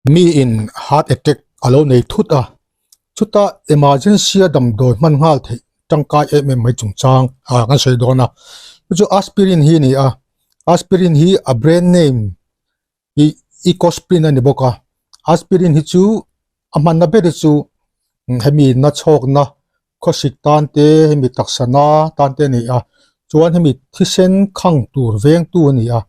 Mi in heart attack a lo nei thut a, chuta emergency a damdawi hman nghal theih tangkai em em mai chungchang a kan sawi dawn a, chu chu aspirin hi a ni a, aspirin hi a brand name hi ecosprin a ni bawk a, aspirin hi chu a hmanna ber hi chu hemi na chhawkna khawsik tan te hemi taksa na tan te a ni a chuan hemi thisen khang tur vengtu a ni a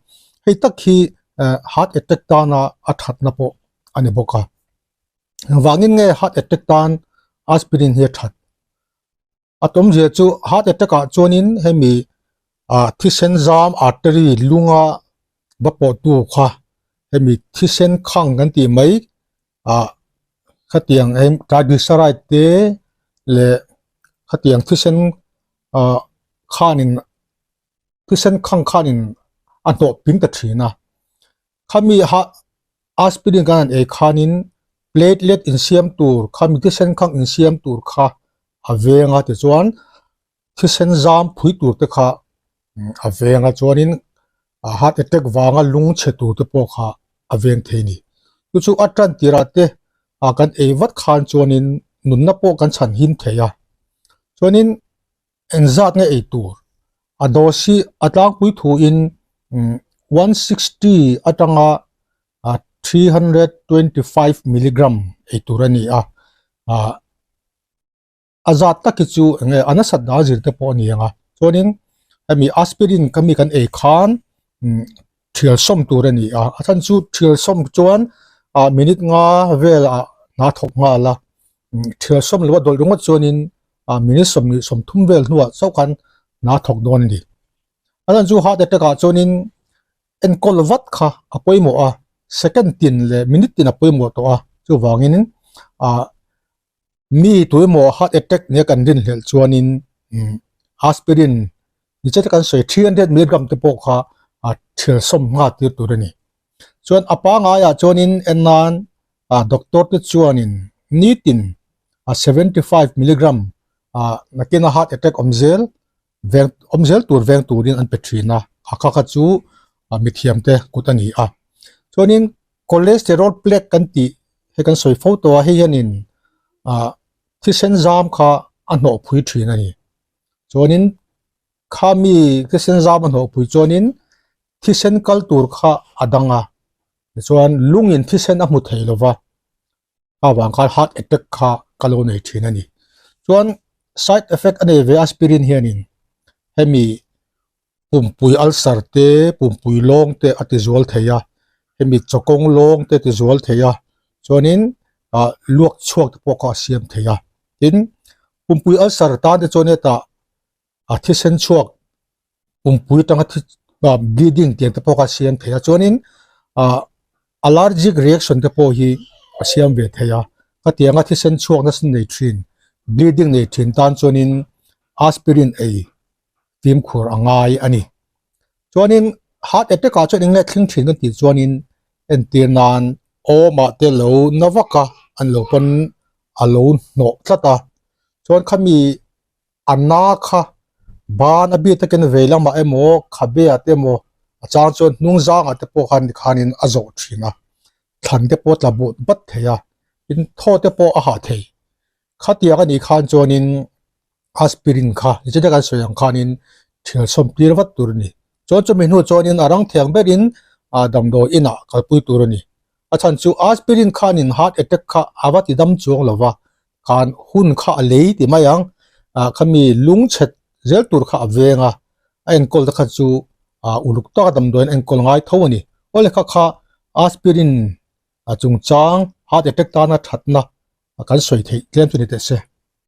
hei tak hi eh heart attack tana a thatna pawh a ni bawk a engvangin nge heart attack tan aspirin hi a that a tawmzia chu heart attack ah chuanin hemi ah thisen zam artery lunga va pawh tu kha hemi thisen khang kan tih mai ah khatiang eng triglyceride te leh khatiang thisen ah khanin thisen khang khanin a hnawh ping ta thin a khami ha aspirin kan han ei khanin platelet insiam tur khami thisen khang insiam tur kha a veng a tichuan thisen zam phui tur te kha a veng a chuanin heart attack vanga lung chhe tur te pawh kha a veng thei a ni chu chu a tan tirah te ah kan ei vat khan chuanin nunna pawh kan chhan him thei a chuanin engzat nge ei tur a dose hi a tlangpui thuin 160 atanga 325 milligram ei tur a ni a ah. A zat tak hi chu eng nge a nasat dan zir te pawh a ni ang a chuanin hemi aspirin ka mi kan ei khan thial sawm tur a ni a a chhan chu thial sawm chuan ah minute nga vel ah hna thawk nghal a thial sawm lo a dawlh ringawt chuanin ah minute sawmhnih sawmthum vel hnuah chauh khan hna thawk dawn a ni a chhan chu heart attack ah chuanin enkawl vat kha a pawimawh a second tin leh minute tin a pawimawh tawh a chuvangin ah. Mi tuemaw heart attack nia kan rinhlelh chuanin aspirin nichete kan sawi 300 milligram te pawh kha a thial sawm nghal tir tur a ni. Chuan a pangaiah chuanin en nan doctor te chuanin nitin 75 milligram nakina heart attack awm zel veng awm zel tur veng turin an pe thin a, a kha kha chu mithiam te kut a ni a. Chuanin cholesterol plaque kan tih hei kan sawi fo tawh a, hei hianin ah thisen zam kha a hnawh phui thin a ni. Chuanin khami thisen zam a hnawh phui chuanin thisen kal tur kha a dang a, tichuan lungin thisen a hmu thei lo va. avang khan heart attack kha ka lo nei thin a ni. Chuan side effect a nei ve aspirin hianin hemi pumpui ulcer te pumpui lawng te a ti zual thei a, hemi chawkawng lawng te a ti zual thei a, chuanin ah luak chhuak te pawh kha a siam thei a. Tin, pumpui ulcer tan te chuan hetah a thisen chhuak pumpui atanga thi ah bleeding tiang te pawh kha a siam thei a chuanin ah allergic reaction te pawh hi a siam ve thei a khatianga thisen chhuak nasa nei thin bleeding nei thin tan chuanin aspirin ei fimkhur a ngai a ni chuanin heart attack ah chuan eng nge thleng thin kan tih chuanin entir nan awmah te lo na vak a an lo pawn a lo hnawh tlat a chuan khami a na kha ban a bik takin vei lamah emaw khabe ah te emaw a chang chuan hnung zangah te pawh khan tikhanin a zawh thin a thlan te pawh a tla but bat thei a tin thaw te pawh a hah thei khatiang a nih khan chuanin aspirin kha nichina kan sawi ang khanin thial sawm tir vat tur a ni chuan chumi hnu chuanin a rang thiang berin ah damdawi inah kalpui tur a ni a chhan chu aspirin khanin heart attack kha a va ti dam chuang lo va khan hun kha a lei ti mai ang ah khami lung chhet zel tur kha a veng a a enkawl te kha chu ah uluk taka damdawiin a enkawl ngai tho a ni aw le kha kha aspirin a chungchang heart attack tana thatna kan sawi theih tlem chu ni teh se.